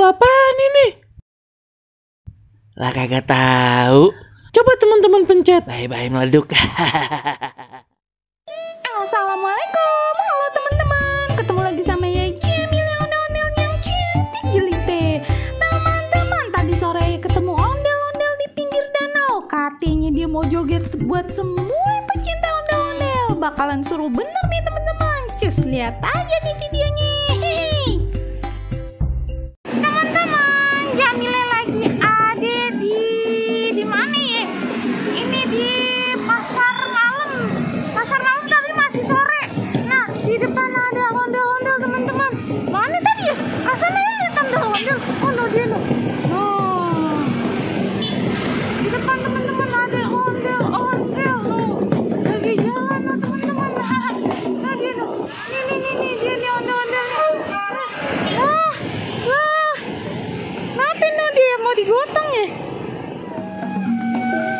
apaan ini? Lah kagak tahu. Coba teman-teman pencet. Bye-bye meleduk. Assalamualaikum, halo teman-teman. Ketemu lagi sama ya Jamil yang ondel-ondel yang cantik jelite. Teman-teman, tadi sore ketemu ondel-ondel di pinggir danau. Katanya dia mau joget buat semua pecinta ondel-ondel. Bakalan seru bener nih teman-teman. Cus, lihat aja di videonya. Hehehe. Teman-teman, Jamil lagi ada di mana ya? Ini di pasar malam. Pasar malam tadi masih sore. Nah, di depan ada ondel-ondel teman-teman. Mana tadi ya? Rasanya lihat ondel-ondel. Oh no, dia no. Oh. Di depan teman-teman ada ondel-ondel no. Lagi jalan no teman-teman. Nah, dia no. Nih dia nih ondel-ondel. Wah. Kenapa no dia mau digotong ya?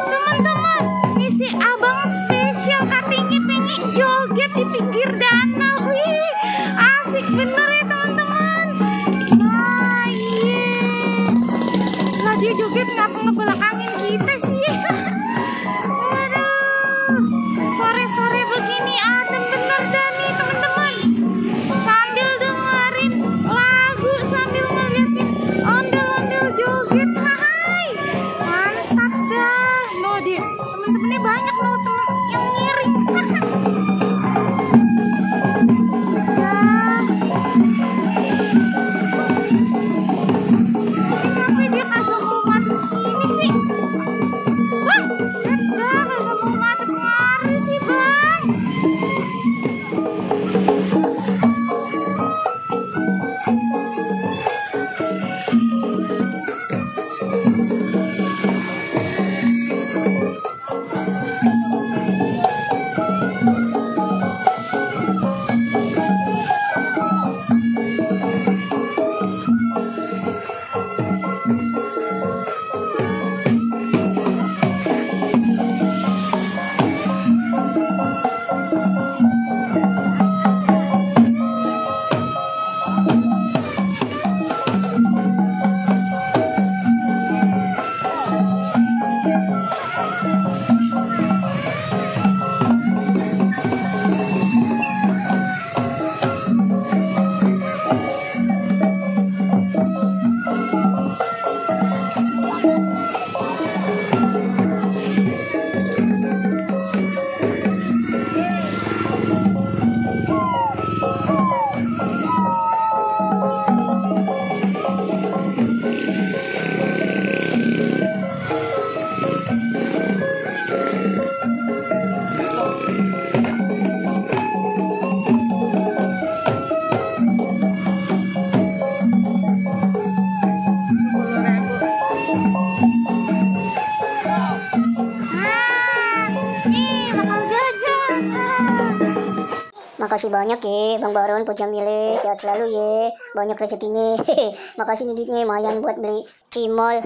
Teman-teman, ini si abang spesial katanya pengen joget di pinggir danau. Wih, asik bener ya teman-teman. Nah, iya. Lah dia joget ngapa ngebelakangin kita sih? Aduh, sore-sore begini adem bener dah nih teman-teman. Sambil dengerin lagu, sambil ngeliatin ondel-ondel joget. Hai, mantap dah. No dia, temen-temennya banyak no temen yang ngiring. Sudah. Kenapa dia kagak mau madep sini sih? Wah, lihat dah kagak mau madep kemari sih bang. Makasih banyak ya Bang Baron, Pojam Jamile, sehat selalu ya, banyak rezekinya. Makasih nih duitnya lumayan buat beli cimol.